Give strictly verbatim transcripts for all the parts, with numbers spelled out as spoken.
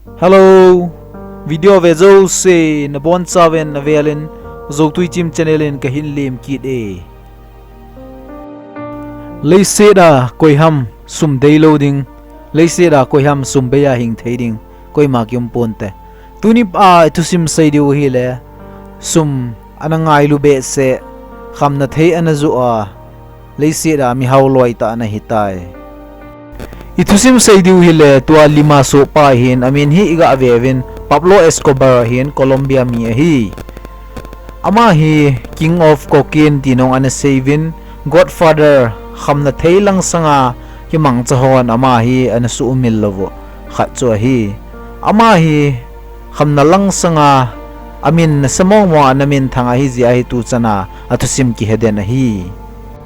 Hello, video ve jouse nabonchauvin avelin Zotui Chim channel in kahin lemkit e. Leiset a koiham sum deilou ding, leiset a koiham sum bei a hing thei ding, koima kium ponte. Tuni a ithusim sei diu hile, sum ana ngailu behseh, khamna thei ana joh a, leiset a mihao loitah ana hitai. Ithusim sei diu hile tua lima sohpa hin, amin hi iga veuvin Pablo Escobar ahin, Colombia mi ahi. Ama hi King of Cocaine ti nung ana seiuvin, Godfather, khamna thei lang sanga kimangcha hon ama hi ana suhmil louvu khat chu ahi. Ama hi khamna lang sanga amin nasa mongmong ana minthang ahijeh a hi tuchan a athusim kiheden ahi.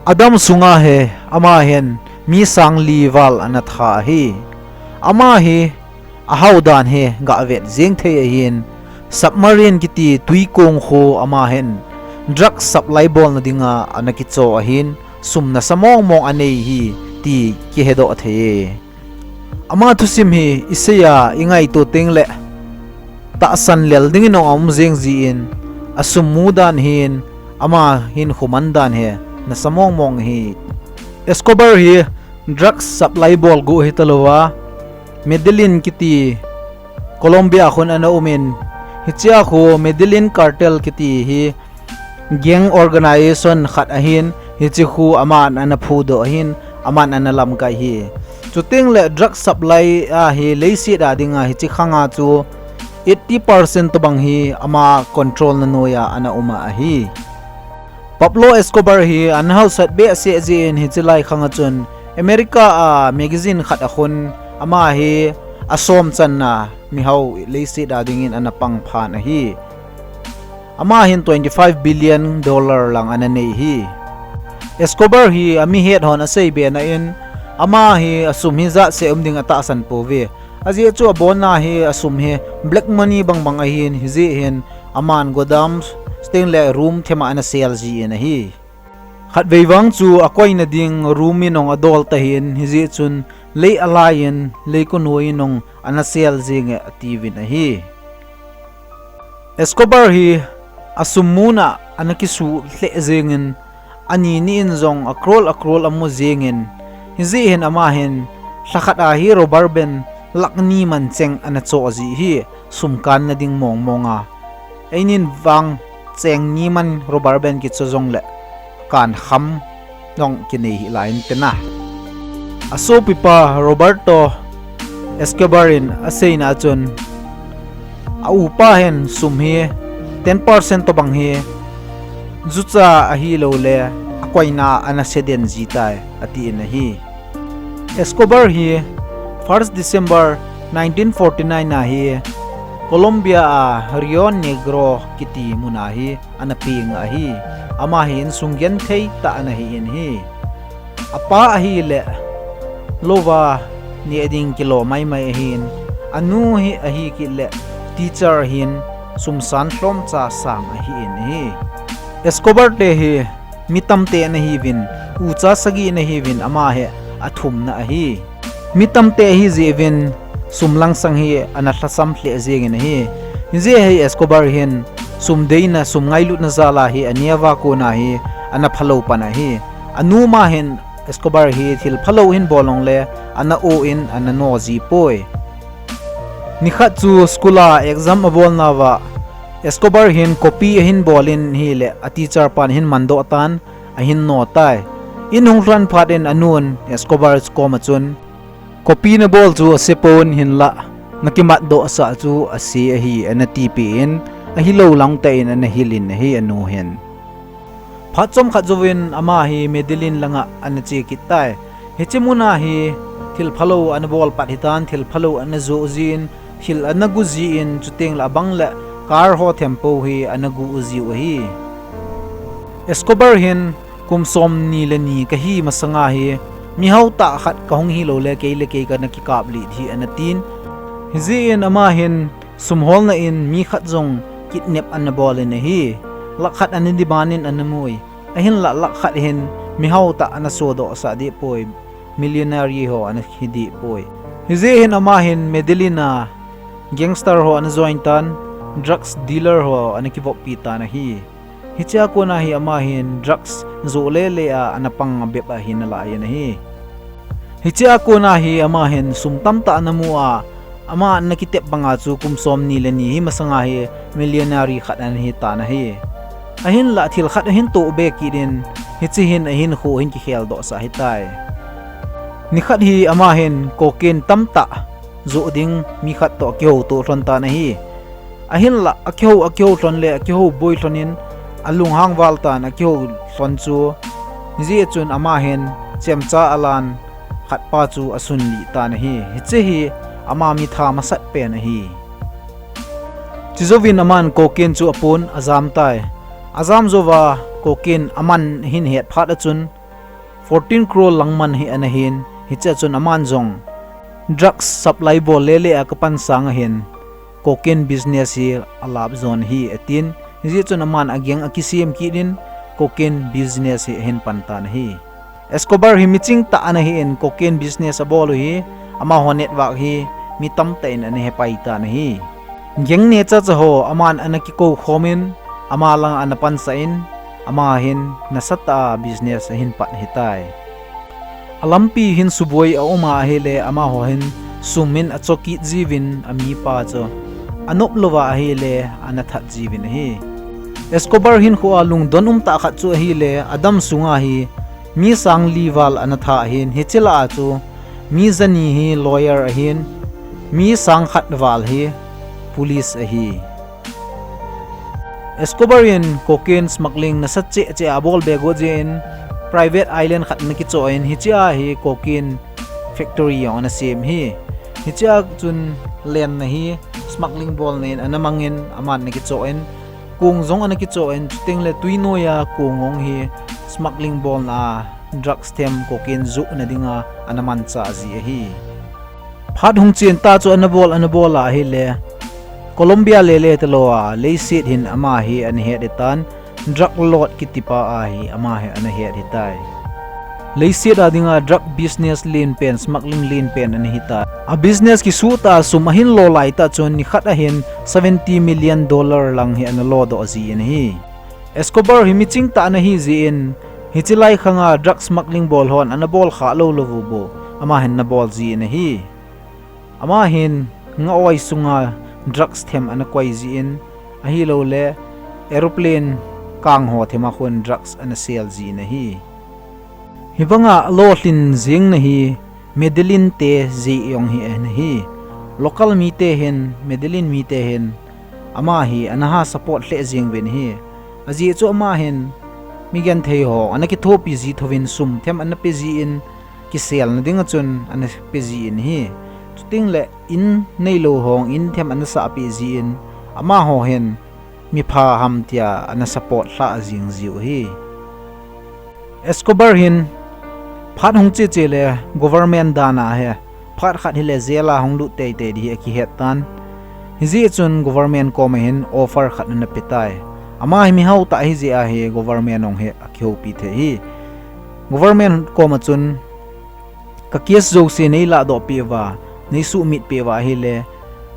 Adam sunga hi ama hin mi sang li val ana tha ahi. Ama hi ahao dan hi gavet jeng thei ahin, submarine kiti twikong khu ama hin drug supply bolna dinga ana kicho ahin, sum nasa mongmong anei hi ti kihedoh thei e. Ama thusim hi isei a ingaito tengle tahsan lel dingin jong aum jeng jin, asum mu dan hin, ama hinkho man dan hi nasa mongmong ahi. Escobar hi drug supply bol gu hitalouva, Medellin kiti Colombia khun ana umin, hichea khu Medellin cartel kiti hi gang organization khat ahin, hiche khu aman ana phudoh ahin, aman ana lamkai hi. Chutengle drug supply a hi leiset a dinga hiche khanga chu eighty percent tobang hi ama control na noiya ana uma ahi. Pablo Escobar hi ana haosat behseh jeh in hiche lai khanga chun America a magazine khat akhun, ama hi asom channa mihao leiset a dingin ana pang phan ahi. Ama hin twenty five billion dollar lang ana nei hi. Escobar hi ami het hon asei bena in, ama hi asum hi jat seh um ding atahsan pouve. Ajeh chu abonna hi asum hi black money bangbang ahin, hijeh hin aman godown, chutengle room thema ana sel jin ahi. Khatvei vang chu akoina ding room in jong adol tahin, hijeh chun lei alai in, leiko noi in jong ana sel jenge atiuvin ahi. Escobar hi asum muna ana kisuh lheh jengin, ani ni in jong a crore a crore amu jengin, hijeh hin ama hin lhakhat a hi rubber band lakh ni man cheng ana choh ji hi, sum kanna ding mongmong a. Einin vang cheng ni man rubber band kicho jongle kankham jong kinei hih lai inte na. Asopipa Roberto Escobar in aseina a chun, aupa hin sum hi ten percent tobang hi jucha ahiloule akoina ana seden jitai atin ahi. Escobar hi first December nineteen forty-nine a hi Colombia a Rio Negro kiti muna hi ana peng ahi. Ama hi insung genthei tah ana hin ahi. Apa ahile louva neh ding kilo maimai ahin, anu hi ahi kit le teacher ahin, sum san lhomcha sang ahin ahi. Escobar te hi mi tamtah ana hiuvin, ucha sagi ana hiuvin, ama hi athumna ahi. Mi tamtah ahi jeh uvin sum langsang hi ana lhasam lheh jengin ahi. Hijeh hi Escobar hin sum deina, sum ngailutna jal a hi aneo a kona hi ana phalou pan ahi. Anu ma hin Escobar hi thil phalou hin bol jongle ana o in ana no ji poi. Nikhat chu school a exam abolnauva Escobar hin copy ahin bol in ahile a teacher pan ahin mandoh tan, ahin no tai. In hung lhun phat in anun Escobar koma chun, copy nabol chu asepon, hinlah nakimatdoh sah chu ase ahi, ana tipeh in, ahilou lang tah in ana hilin ahi anu hin. Phat chomkhat jouvin ama hi Medellin langa ana che kit tai. Hiche muna hi thil phalou ana bol pat hitan, thil phalou ana joh jin, thil ana gu jin, chutengle abang le car ho thempo hi ana gu jiu ahi. Escobar hin kum somni le ni kahi masanga hi mihao tah khat kahung hiloule kei le kei kana kikap lih hi ana tin. Hijeh in ama hin sum holna in mi khat jong kidnap ana bol in ahi. Lakh khat ana demand in ana mui. Ahinlah lakh khat hin mihao tah ana sodoh sah deh poi. Millionaire ho ana hi deh poi. Hijeh hin ama hin Medellin a Gangster ho ana join tan, drugs dealer ho ana kivoppi tan ahi. Hichea kona hi ama hin drugs joh lele a ana pang bep ahi nalai in ahi. Hichea kona hi ama hin sum tamtah ana mu a, ama ana kitep banga chu kum somni le ni hi masanga hi millionaire khat ana hitan ahi. Ahinlah thil khat ahin toh be kit in, hiche hin ahinkho ahin kikheldoh sah ahitai. Nikhat hi ama hin cocaine tamtah joh ding mi khat toh akihouto lhon tan ahi. Ahinlah akihou, akihou lhon le akihou boi lhon in alunghang val tan, akihou lhon chu. Hijeh chun ama hin chemcha alan khatpa chu asunlih tan ahi. Hiche hi ama mitha masat pen ahi. Chujouvin aman cocaine chu apon ajam tai. Ajam jouva cocaine aman ahin het phat a chun fourteen crore lang man hi ana hin, hichea chun aman jong drugs supply bol lele a kapan sanga hin cocaine business hi alap jon ahi atin, hijeh chun aman agang akisem kit in cocaine business hi ahin pan tan ahi. Escobar hi miching tah ana hi in cocaine business abol u hi, amaho network hi mi tamtah in ana hepai tan ahi. Gang neocha cha ho aman ana kikou khom in, ama langa ana pansah in, ama hin nasatah a business ahin pat ahitai. Alampi hin suboi aum a ahile, amaho hin sum in acho kit jiuvin amipa chu anop louva ahile ana that jiuvin ahi. Escobar hinkhoa lungdon umtah khat chu ahile, adam sunga hi mi sang li val ana tha ahin, hiche lah a chu mi jani hi lawyer ahin, mi sang khat val hi police ahi. Escobar in cocaine smuggling nasa cheh cheh abol be got jeh in private island khat ana kichoh in, hichea hi cocaine factory jong ana sem ahi. Hichea chun lenna hi smuggling bolna in ana mangin, aman ana kichoh in, kong jong ana kichoh in, chuteng le twi noiya kong jong hi smuggling bolna a drugs them cocaine johna dinga ana manchah ji ahi. Phat hung chen tah chu ana bol, ana bol a ahile, Colombia lele talou a leiset hin ama hi ana het tan, drug lord kitipa a hi ama hi ana het ahitai. Leiset a dinga drug business lenpen, smuggling lenpen ana hitai. A business kisuh tah a sum ahin lo laitah chun nikhat a hin seventy million dollar lang hi ana lodoh jin ahi. Escobar hi miching tah ana hi jin, hiche lai khanga drug smuggling bol hon ana bolkhah lou lou u bou, ama hin ana bol jin ahi. Ama hin ngah-oi sunga drugs them ana koi jin, ahilouleh aeroplane kang ho thema khun drugs ana sell jin ahi. Hibanga alolhin jingna hi Medellin te jeh jong hi ana hi. Local mite hin, Medellin mite hin ama hi ana ha support lheh jing uvin ahi. Ajeh chu ama hin migenthei ho ana kithopi ji thouvin sum them ana pe jin, kiselna dinga chun ana pe jin ahi. Chuteng le in neilou hon in them ana sahpeh jin, amaho hin mipha ham tia ana support lhah jing jiu ahi. Escobar hin phat hung che che le government dan a hi phat khat hile jail a hung lut teitei ding hi akihet tan. Hijeh chun government koma hin offer khat ana pe tai. Ama hi mihao tah ahi jeh a hi government jong hi akihoupi thei ahi. Government koma chun ka case jouse neiladoh peh uva, neisumit peh uva ahile,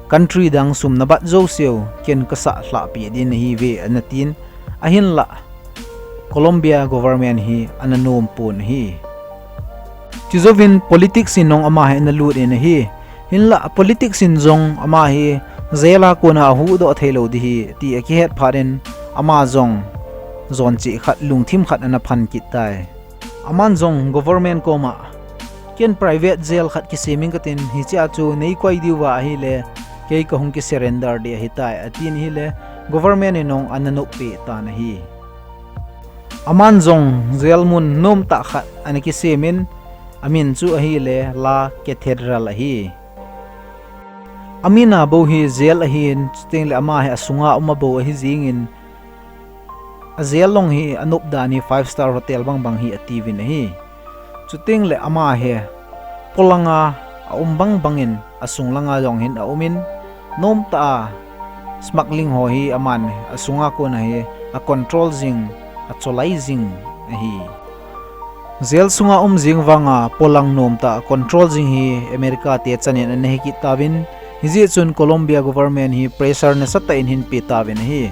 country dang sum nabat jouseu ken kasah lhah peh ding nahiuve ana tin, ahinlah Colombia government hi ana nom pon ahi. Chujouvin politics in jong ama hi ana lut in ahi. Hinlah politics in jong ama hi jail a kona ahuhdoh theilou ding ahi ti akihet phat in ama jong jon cheh khat, lungthim khat ana phan kit tai. Aman jong government koma, ken private jail khat kisem inge katin, hichea chu neikoi diuva ahile, kei kahung kisurrender ding ahitai, atin ahile, government in jong ana noppeh tan ahi. Aman jong jail mun nomtah khat ana kisem in, amin chu ahile La Cathedral ahi. Amin a bou hi jail ahin, chuteng le ama hi asunga um a bou ahi jingin, a jail long hi anop dan hi five star hotel bangbang hi atiuvin ahi. Chuteng le ama hi polanga aum bangbangin asung langa jong hin aumin, nomtah a smuggling ho hi aman asunga kona hi acontrol jing, acholai jing ahi. Jail sunga um jing vanga polang nomtah control jing hi America te chanin ana hikit tauvin, Hijeh chun Colombia government hi pressure nasatah in ahin pe tauvin ahi.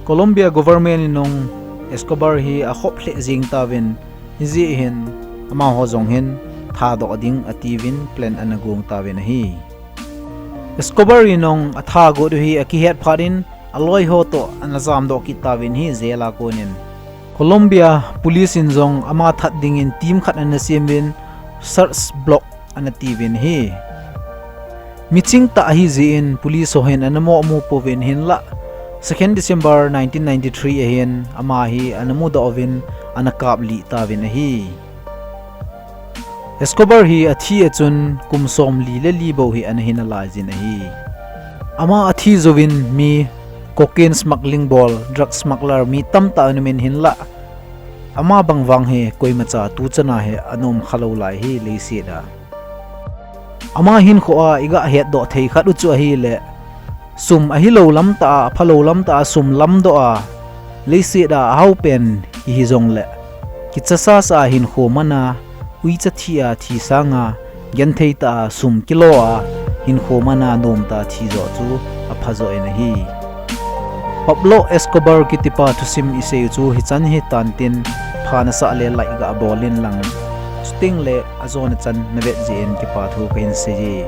Colombia government in jong Escobar hi akhop lheh jeng tauvin, hijeh hin amaho jong hin thadoh ding atiuvin plan ana gong tauvin ahi. Escobar in jong atha got u hi akihet phat in aloi ho toh ana jamdoh kit tauvin ahi jail a konin. Colombia police in jong ama that dingin team khat ana sem uvin search block ana tiuvin ahi. Miching tah ahi jeh in police ho hin ana mo mu pouvin hinlah, second December nineteen ninety-three ahin ama hi ana mudoh uvin ana kaplih tauvin ahi. Escobar hi athi a chun kum somli le li bou hi ana hi nalaijin ahi. Ama athi jouvin mi cocaine smuggling bol, drug smuggler mi tamtah ana umin hinlah, ama bang vang hi koimacha tuchan a hi ana um khalou lai ahi leiset a. Ama hinkho a iga hetdoh thei khat u chu ahile, sum ahilou lamtah a, aphalou lamtah a sum lamdoh a, leiset a ahaopen ihi jongleh, kicha sasa a hinkho man a, uicha thi a thi sanga, genthei tah a sum kilo a, hinkho man a nomtah a thi joh chu aphajoh in ahi. Pablo Escobar kitipa thusim isei u chu hichan hitan tin, pha nasah le like gabol in lang, chutengle ajona chan navet jeh in kipa thu kahin seiye.